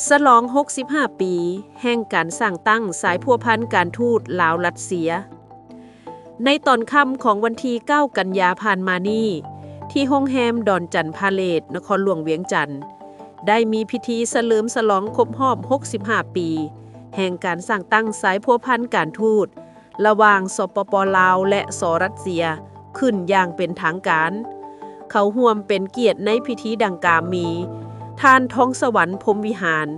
ສະຫຼອງຫົກສິບຫ້າປີແຫ່ງການສ້າງຕັ້ງສາຍພົວພັນການທູດລາວ-ລັດເຊຍ. ໃນຕອນຄ່ຳຂອງວັນທີເກົ້າກັນຍາຜ່ານມານີ້, ທີ່ໂຮງແຮມດອນຈັນພາເລດ ນະຄອນຫຼວງວຽງຈັນ, ໄດ້ມີພິທີສະເຫຼີມສະຫຼອງຄົບຮອບຫົກສິບຫ້າປີ ແຫ່ງການສ້າງຕັ້ງສາຍພົວພັນການທູດ ລະຫວ່າງ ສປປ ລາວ ແລະ ສ ຣັດເຊຍ ຂຶ້ນຢ່າງເປັນທາງການ. ເຂົ້າຮ່ວມເປັນກຽດໃນພິທີດັ່ງກ່າວມີ ທ່ານ ທອງສະຫວັນ ພົມວິຫານ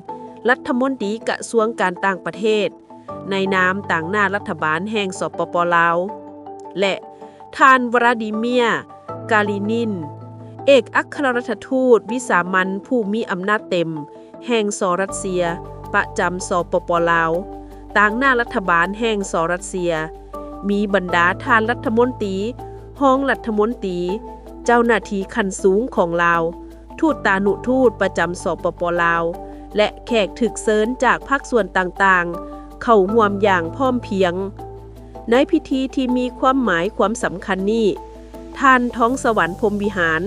ລັດຖະມົນຕີກະຊວງການຕ່າງປະເທດ ໃນນາມຕາງໜ້າລັດຖະບານແຫ່ງ ສປປ ລາວ ແລະ ທ່ານ ວລາດີເມຍ ກາລີນິນ ເອກອັກຄະລັດຖະທູດວິສາມັນຜູ້ມີອຳນາດເຕັມແຫ່ງ ສ ຣັດເຊຍ ປະຈຳ ສປປ ລາວ, ຕາງໜ້າລັດຖະບານແຫ່ງ ສ ຣັດເຊຍ, ມີບັນດາທ່ານລັດຖະມົນຕີ, ຮອງລັດຖະມົນຕີ, ເຈົ້າໜ້າທີ່ຂັ້ນສູງຂອງລາວ, ທູດຕານຸທູດປະຈຳ ສປປ ລາວ ແລະ ແຂກຖືກເຊີນຈາກພາກສ່ວນຕ່າງໆ ເຂົ້າຮ່ວມຢ່າງພ້ອມພຽງ. ໃນພິທີທີ່ມີຄວາມໝາຍຄວາມສຳຄັນນີ້, ທ່ານ ທອງສະຫວັນ ພົມວິຫານ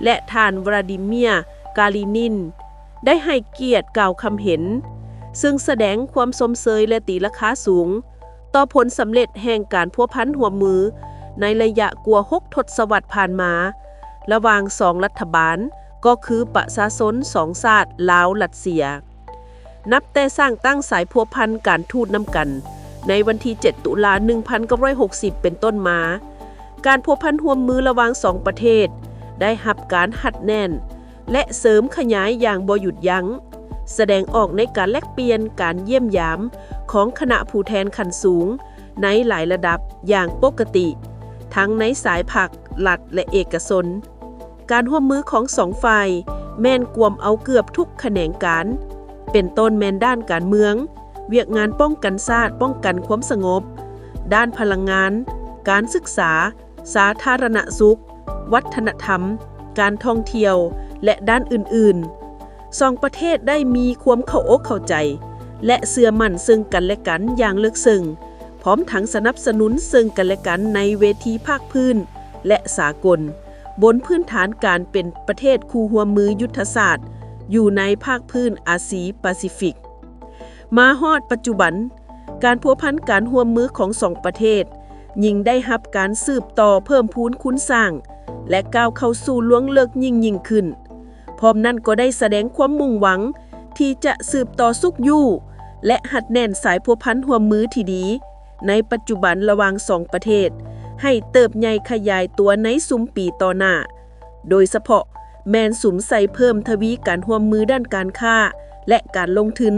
ແລະ ທ່ານ ວລາດີເມຍ ກາລີນິນ ໄດ້ໃຫ້ກຽດກ່າວຄຳເຫັນ, ເຊິ່ງສະແດງຄວາມຊົມເຊີຍ ແລະ ຕີລາຄາສູງຕໍ່ຜົນສຳເລັດແຫ່ງການພົວພັນຮ່ວມມືໃນໄລຍະກວ່າຫົກທົດສະວັດຜ່ານມາ ລະຫວ່າງສອງລັດຖະບານ, ກໍຄືປະຊາຊົນສອງຊາດ ລາວ-ລັດເຊຍ. ນັບແຕ່ສ້າງຕັ້ງສາຍພົວພັນການທູດນຳກັນໃນວັນທີເຈັດ ຕຸລາ ໜຶ່ງພັນເກົ້າຮ້ອຍຫົກສິບ ເປັນຕົ້ນມາ, ການພົວພັນຮ່ວມມືລະຫວ່າງສອງປະເທດໄດ້ຮັບການຮັດແໜ້ນ ແລະ ເສີມຂະຫຍາຍຢ່າງບໍ່ຢຸດຢັ້ງ, ສະແດງອອກໃນການແລກປ່ຽນ, ການຢ້ຽມຢາມຂອງຄະນະຜູ້ແທນຂັ້ນສູງໃນຫຼາຍລະດັບຢ່າງປົກກະຕິ, ທັງໃນສາຍພັກ, ລັດ ແລະ ເອກະຊົນ. ການຮ່ວມມືຂອງສອງຝ່າຍແມ່ນກວມເອົາເກືອບທຸກຂະແໜງການ, ເປັນຕົ້ນແມ່ນດ້ານການເມືອງ, ວຽກງານປ້ອງກັນຊາດ, ປ້ອງກັນຄວາມສະຫງົບ, ດ້ານພະລັງງານ, ການສຶກສາ, ສາທາລະນະສຸກ, ວັດທະນະທຳ, ການທ່ອງທ່ຽວ ແລະ ດ້ານອື່ນໆ. ສອງປະເທດໄດ້ມີຄວາມເຂົ້າອົກເຂົ້າໃຈ ແລະ ເຊື່ອໝັ້ນເຊິ່ງກັນແລະກັນຢ່າງເລິກເຊິ່ງ, ພ້ອມທັງສະໜັບສະໜູນເຊິ່ງກັນແລະກັນໃນເວທີພາກພື້ນ ແລະ ສາກົນ, ບົນພື້ນຖານການເປັນປະເທດຄູ່ຮ່ວມມືຍຸດທະສາດຢູ່ໃນພາກພື້ນອາຊີປາຊີຟິກ. ມາຮອດປັດຈຸບັນ, ການພົວພັນການຮ່ວມມືຂອງສອງປະເທດຍິ່ງໄດ້ຮັບການສືບຕໍ່ເພີ່ມພູນຄູນສ້າງ ແລະ ກ້າວເຂົ້າສູ່ລວງເລິກຍິ່ງໆຂຶ້ນ. ພ້ອມນັ້ນກໍໄດ້ສະແດງຄວາມມຸ່ງຫວັງທີ່ຈະສືບຕໍ່ຊຸກຍູ້ ແລະ ຮັດແໜ້ນສາຍພົວພັນຮ່ວມມືທີ່ດີໃນປັດຈຸບັນລະຫວ່າງສອງປະເທດ ໃຫ້ເຕີບໃຫຍ່ຂະຫຍາຍຕົວໃນຊຸມປີຕໍ່ໜ້າ, ໂດຍສະເພາະແມ່ນສຸມໃສ່ເພີ່ມທະວີການຮ່ວມມືດ້ານການຄ້າ ແລະ ການລົງທຶນ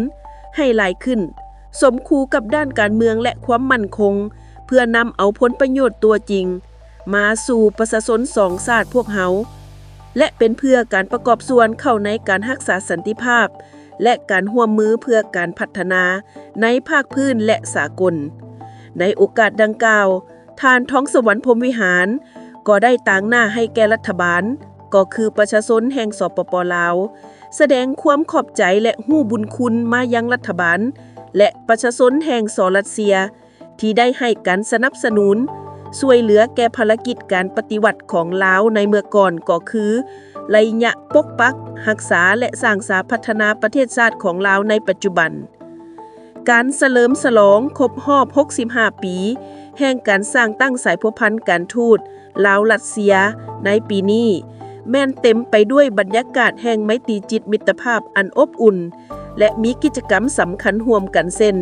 ໃຫ້ຫຼາຍຂຶ້ນ, ສົມຄູ່ກັບດ້ານການເມືອງ ແລະ ຄວາມໝັ້ນຄົງ, ເພື່ອນຳເອົາຜົນປະໂຫຍດຕົວຈິງມາສູ່ປະຊາຊົນສອງຊາດພວກເຮົາ ແລະ ເປັນເພື່ອການປະກອບສ່ວນເຂົ້າໃນການຮັກສາສັນຕິພາບ ແລະ ການຮ່ວມມືເພື່ອການພັດທະນາໃນພາກພື້ນ ແລະ ສາກົນ. ໃນໂອກາດດັ່ງກ່າວ, ທ່ານ ທອງສະຫວັນ ພົມວິຫານ ກໍໄດ້ຕາງໜ້າໃຫ້ແກ່ລັດຖະບານ, ກໍຄືປະຊາຊົນແຫ່ງ ສປປ ລາວ ສະແດງຄວາມຂອບໃຈ ແລະ ຮູ້ບຸນຄຸນມາຍັງລັດຖະບານ ແລະ ປະຊາຊົນແຫ່ງ ສ ຣັດເຊຍ ທີ່ໄດ້ໃຫ້ການສະໜັບສະໜູນ ຊ່ວຍເຫຼືອແກ່ພາລະກິດການປະຕິວັດຂອງລາວໃນເມື່ອກ່ອນ ກໍຄືໄລຍະປົກປັກ, ຮັກສາ ແລະ ສ້າງສາພັດທະນາປະເທດຊາດຂອງລາວໃນປັດຈຸບັນ. ການສະເຫຼີມສະຫຼອງຄົບຮອບຫົກສິບຫ້າປີ ແຫ່ງການສ້າງຕັ້ງສາຍພົວພັນການທູດລາວ-ລັດເຊຍໃນປີນີ້ ແມ່ນເຕັມໄປດ້ວຍບັນຍາກາດແຫ່ງໄມຕີຈິດມິດຕະພາບອັນອົບອຸ່ນ ແລະ ມີກິດຈະກຳສຳຄັນຮ່ວມກັນເຊັ່ນ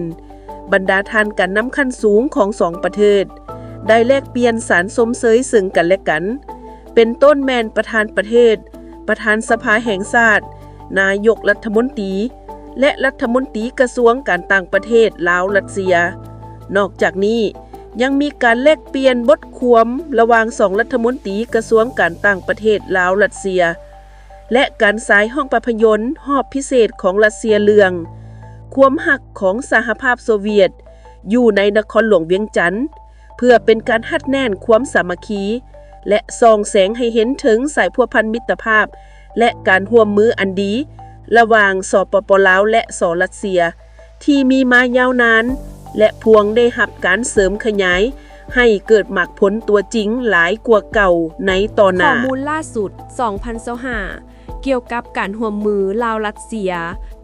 ບັນດາທ່ານການນຳຂັ້ນສູງຂອງສອງປະເທດ ໄດ້ແລກປ່ຽນສານຊົມເຊີຍເຊິ່ງກັນແລະກັນ, ເປັນຕົ້ນແມ່ນປະທານປະເທດ, ປະທານສະພາແຫ່ງຊາດ, ນາຍົກລັດຖະມົນຕີ ແລະ ລັດຖະມົນຕີກະຊວງການຕ່າງປະເທດລາວ-ລັດເຊຍ. ນອກຈາກນີ້, ຍັງມີການແລກປ່ຽນບົດຄວາມລະຫວ່າງສອງລັດຖະມົນຕີກະຊວງການຕ່າງປະເທດລາວ-ລັດເຊຍ ແລະ ການສາຍຮ້ອງປາບພະຍົນຮອບພິເສດຂອງລັດເຊຍເລື່ອງ ຄວາມຮັກຂອງສະຫະພາບໂຊວຽດ ຢູ່ໃນນະຄອນຫຼວງວຽງຈັນ ເພື່ອເປັນການຮັດແໜ້ນຄວາມສາມັກຄີ ແລະ ສ່ອງແສງໃຫ້ເຫັນເຖິງສາຍພົວພັນມິດຕະພາບ ແລະ ການຮ່ວມມືອັນດີ ລະຫວ່າງ ສປປ ລາວ ແລະ ສ ຣັດເຊຍ ທີ່ມີມາຍາວນານ ແລະ ພວງໄດ້ຮັບການເສີມຂະຫຍາຍໃຫ້ເກີດໝາກຜົນຕົວຈິງຫຼາຍກວ່າເກົ່າໃນຕໍ່ໜ້າ. ຂໍ້ມູນລ່າສຸດ ສອງພັນຊາວຫ້າ ກ່ຽວກັບການຮ່ວມມືລາວ-ລັດເຊຍ,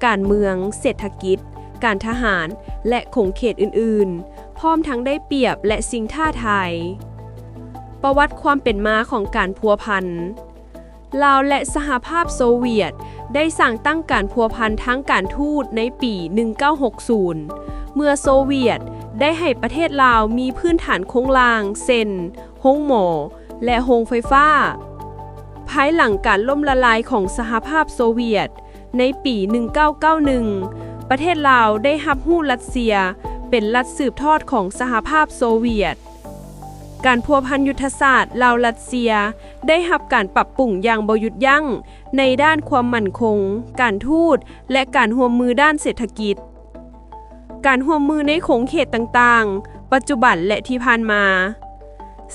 ການເມືອງ, ເສດຖະກິດ, ການທະຫານ ແລະ ຂົງເຂດອື່ນໆ, ພ້ອມທັງໄດ້ປຽບ ແລະ ສິ່ງທ້າທາຍ. ປະຫວັດຄວາມເປັນມາຂອງການພົວພັນ. ລາວ ແລະ ສະຫະພາບໂຊວຽດ ໄດ້ສ້າງຕັ້ງການພົວພັນທາງການທູດໃນປີໜຶ່ງເກົ້າຫົກສູນ ເມື່ອໂຊວຽດໄດ້ໃຫ້ປະເທດລາວມີພື້ນຖານໂຄງລ່າງ ເຊັ່ນ ໂຮງໝໍ ແລະ ໂຮງໄຟຟ້າ. ພາຍຫຼັງການລົ້ມລະລາຍຂອງສະຫະພາບໂຊວຽດໃນປີໜຶ່ງເກົ້າເກົ້າໜຶ່ງ, ປະເທດລາວໄດ້ຮັບຮູ້ລັດເຊຍເປັນລັດສືບທອດຂອງສະຫະພາບໂຊວຽດ. ການພົວພັນຍຸດທະສາດລາວ-ລັດເຊຍໄດ້ຮັບການປັບປຸງຢ່າງບໍ່ຢຸດຢັ້ງໃນດ້ານຄວາມໝັ້ນຄົງ, ການທູດ ແລະ ການຮ່ວມມືດ້ານເສດຖະກິດ. ການຮ່ວມມືໃນຂົງເຂດຕ່າງໆ ປັດຈຸບັນ ແລະ ທີ່ຜ່ານມາ.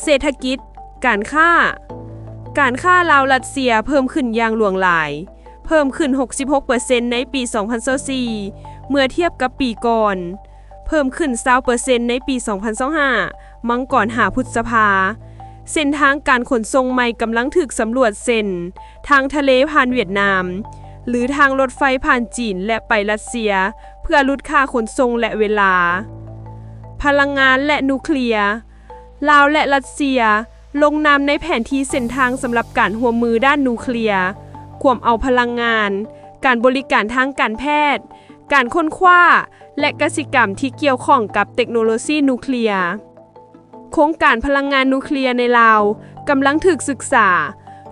ເສດຖະກິດ, ການຄ້າ. ການຄ້າລາວ-ລັດເຊຍເພີ່ມຂຶ້ນຢ່າງຫຼວງຫຼາຍ, ເພີ່ມຂຶ້ນຫົກສິບຫົກເປີເຊັນໃນປີສອງພັນຊາວສີ່ ເມື່ອທຽບກັບປີກ່ອນ, ເພີ່ມຂຶ້ນຊາວເປີເຊັນໃນປີສອງພັນຊາວຫ້າ ມັງກອນຫາ ພຶດສະພາ. ເສັ້ນທາງການຂົນສົ່ງໃໝ່ກຳລັງຖືກສຳຫຼວດ ເຊັ່ນ ທາງທະເລຜ່ານຫວຽດນາມ ຫຼື ທາງລົດໄຟຜ່ານຈີນ ແລະ ໄປຣັດເຊຍ ເພື່ອຫຼຸດຄ່າຂົນສົ່ງ ແລະ ເວລາ. ພະລັງງານ ແລະ ນິວເຄລຍ. ລາວ ແລະ ຣັດເຊຍ ລົງນາມໃນແຜນທີ່ເສັ້ນທາງສຳລັບການຮ່ວມມືດ້ານນິວເຄລຍ, ກວມເອົາພະລັງງານ, ການບໍລິການທາງການແພດ, ການຄົ້ນຄວ້າ ແລະ ກະສິກຳທີ່ກ່ຽວຂ້ອງກັບເຕັກໂນໂລຊີນິວເຄລຍ. ໂຄງການພະລັງງານນິວເຄລຍໃນລາວກຳລັງຖືກສຶກສາ,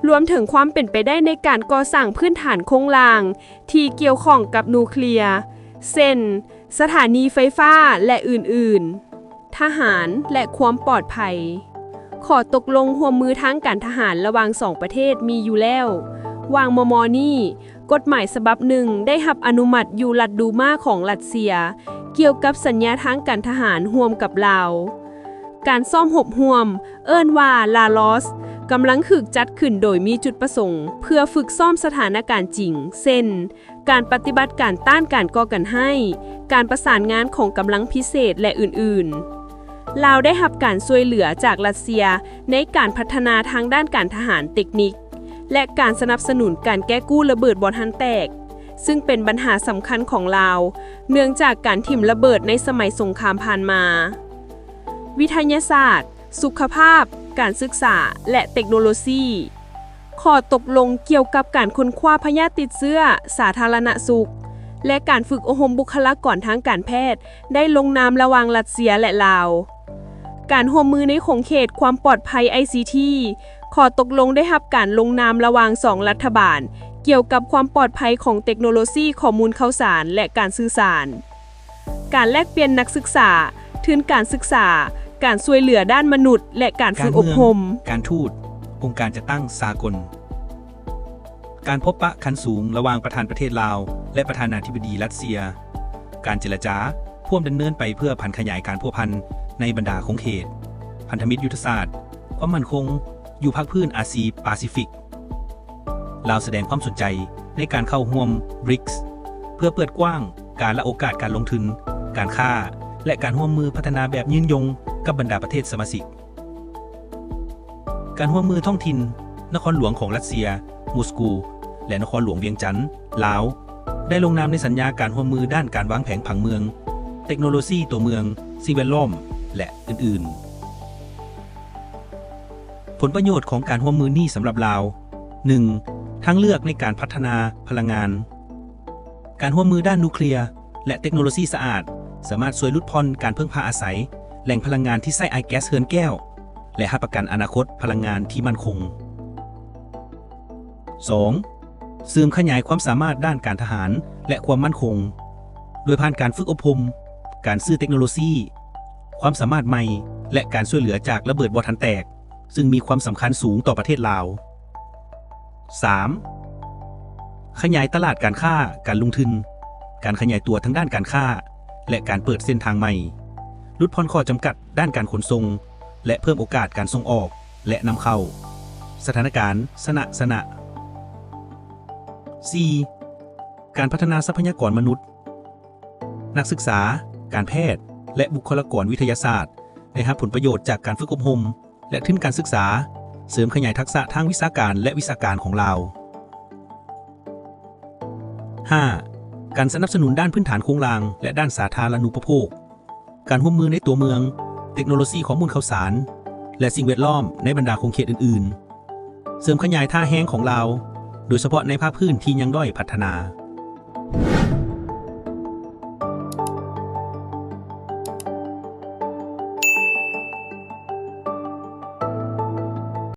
ລວມເຖິງຄວາມເປັນໄປໄດ້ໃນການກໍ່ສ້າງພື້ນຖານໂຄງລ່າງທີ່ກ່ຽວຂ້ອງກັບນິວເຄລຍ, ເຊັ່ນ ສະຖານີໄຟຟ້າ ແລະ ອື່ນໆ. ທະຫານ ແລະ ຄວາມປອດໄພ. ຂໍ້ຕົກລົງຮ່ວມມືທາງການທະຫານລະຫວ່າງສອງປະເທດມີຢູ່ແລ້ວ. ວ່າງມໍ່ໆນີ້, ກົດໝາຍສະບັບໜຶ່ງໄດ້ຮັບອະນຸມັດຢູ່ລັດດູມາຂອງຣັດເຊຍ ກ່ຽວກັບສັນຍາທາງການທະຫານຮ່ວມກັບລາວ. ການຊ້ອມຮົບຮ່ວມ, ເອີ້ນວ່າ ລາລອສ ກຳລັງຖືກຈັດຂຶ້ນໂດຍມີຈຸດປະສົງເພື່ອຝຶກຊ້ອມສະຖານະການຈິງ, ເຊັ່ນ ການປະຕິບັດການຕ້ານການກໍ່ການຮ້າຍ, ການປະສານງານຂອງກຳລັງພິເສດ ແລະ ອື່ນໆ. ລາວໄດ້ຮັບການຊ່ວຍເຫຼືອຈາກຣັດເຊຍໃນການພັດທະນາທາງດ້ານການທະຫານ, ເຕັກນິກ ແລະ ການສະໜັບສະໜູນການແກ້ກູ້ລະເບີດບໍ່ທັນແຕກ, ຊຶ່ງເປັນບັນຫາສຳຄັນຂອງລາວ ເນື່ອງຈາກການຖິ້ມລະເບີດໃນສະໄໝສົງຄາມຜ່ານມາ. ວິທະຍາສາດ, ສຸຂະພາບ, ການສຶກສາ ແລະ ເຕັກໂນໂລຊີ. ຂໍ້ຕົກລົງກ່ຽວກັບການຄົ້ນຄວ້າພະຍາດຕິດເຊື້ອ, ສາທາລະນະສຸກ ແລະ ການຝຶກອົບຮົມບຸກຄະລາກອນທາງການແພດ ໄດ້ລົງນາມລະຫວ່າງຣັດເຊຍ ແລະ ລາວ. ການຮ່ວມມືໃນຂົງເຂດຄວາມປອດໄພ ໄອຊີທີ. ຂໍ້ຕົກລົງໄດ້ຮັບການລົງນາມລະຫວ່າງສອງລັດຖະບານ ກ່ຽວກັບຄວາມປອດໄພຂອງເຕັກໂນໂລຊີຂໍ້ມູນຂ່າວສານ ແລະ ການສື່ສານ. ການແລກປ່ຽນນັກສຶກສາ, ທຶນການສຶກສາ, ການຊ່ວຍເຫຼືອດ້ານມະນຸດ ແລະ ການຝຶກອົບຮົມ. ການເມືອງ, ການທູດ, ອົງການຈັດຕັ້ງສາກົນ. ການພົບປະຂັ້ນສູງລະຫວ່າງປະທານປະເທດລາວ ແລະ ປະທານາທິບໍດີຣັດເຊຍ. ການເຈລະຈາພວມດຳເນີນໄປເພື່ອຜັນຂະຫຍາຍການພົວພັນໃນບັນດາຂົງເຂດພັນທະມິດຍຸດທະສາດ, ຄວາມໝັ້ນຄົງຢູ່ພາກພື້ນອາຊີປາຊີຟິກ. ລາວສະແດງຄວາມສົນໃຈໃນການເຂົ້າຮ່ວມ ບຣິກສ໌ ເພື່ອເປີດກວ້າງການ ແລະ ໂອກາດການລົງທຶນ, ການຄ້າ ແລະ ການຮ່ວມມືພັດທະນາແບບຍືນຍົງກັບບັນດາປະເທດສະມາຊິກ. ການຮ່ວມມືທ້ອງຖິ່ນ, ນະຄອນຫຼວງຂອງຣັດເຊຍ, ມົສກູ, ແລະ ນະຄອນຫຼວງວຽງຈັນ, ລາວ ໄດ້ລົງນາມໃນສັນຍາການຮ່ວມມືດ້ານການວາງແຜນຜັງເມືອງ, ເຕັກໂນໂລຊີຕົວເມືອງ, ສິ່ງແວດລ້ອມ ແລະ ອື່ນໆ. ຜົນປະໂຫຍດຂອງການຮ່ວມມືນີ້ສຳລັບລາວ. ໜຶ່ງ, ທາງເລືອກໃນການພັດທະນາພະລັງງານ. ການຮ່ວມມືດ້ານນິວເຄລຍ ແລະ ເຕັກໂນໂລຊີສະອາດ ສາມາດຊ່ວຍຫຼຸດຜ່ອນການເພິ່ງພາອາໄສແຫຼ່ງພະລັງງານທີ່ໃຊ້ອ້າຍແກັສເຮືອນແກ້ວ ແລະ ຮັບປະກັນອະນາຄົດພະລັງງານທີ່ໝັ້ນຄົງ. ສອງ, ເສີມຂະຫຍາຍຄວາມສາມາດດ້ານການທະຫານ ແລະ ຄວາມໝັ້ນຄົງ ໂດຍຜ່ານການຝຶກອົບຮົມ, ການຊື້ເຕັກໂນໂລຊີ, ຄວາມສາມາດໃໝ່ ແລະ ການຊ່ວຍເຫຼືອຈາກລະເບີດບໍ່ທັນແຕກ, ຊຶ່ງມີຄວາມສຳຄັນສູງຕໍ່ປະເທດລາວ. ສາມ, ຂະຫຍາຍຕະຫຼາດການຄ້າ, ການລົງທຶນ, ການຂະຫຍາຍຕົວທາງດ້ານການຄ້າ ແລະ ການເປີດເສັ້ນທາງໃໝ່, ຫຼຸດຜ່ອນຂໍ້ຈຳກັດດ້ານການຂົນສົ່ງ ແລະ ເພີ່ມໂອກາດການສົ່ງອອກ ແລະ ນຳເຂົ້າ. ສະຖານະການຊະນະຊະນະ. ສີ່, ການພັດທະນາຊັບພະຍາກອນມະນຸດ. ນັກສຶກສາ, ການແພດ ແລະ ບຸກຄະລາກອນວິທະຍາສາດ ໄດ້ຮັບຜົນປະໂຫຍດຈາກການຝຶກອົບຮົມ ແລະ ທຶນການສຶກສາ, ເສີມຂະຫຍາຍທັກສະທາງວິຊາການ ແລະ ວິຊາການຂອງລາວ. ຫ້າ ການສະໜັບສະໜູນດ້ານພື້ນຖານໂຄງລ່າງ ແລະ ດ້ານສາທາລະນູປະໂພກ, ການຮ່ວມມືໃນຕົວເມືອງ, ເຕັກໂນໂລຊີຂໍ້ມູນຂ່າວສານ ແລະ ສິ່ງແວດລ້ອມໃນບັນດາຂົງເຂດອື່ນໆ, ເສີມຂະຫຍາຍທ່າແຮງຂອງລາວ, ໂດຍສະເພາະໃນພາກພື້ນທີ່ຍັງດ້ອຍພັດທະນາ.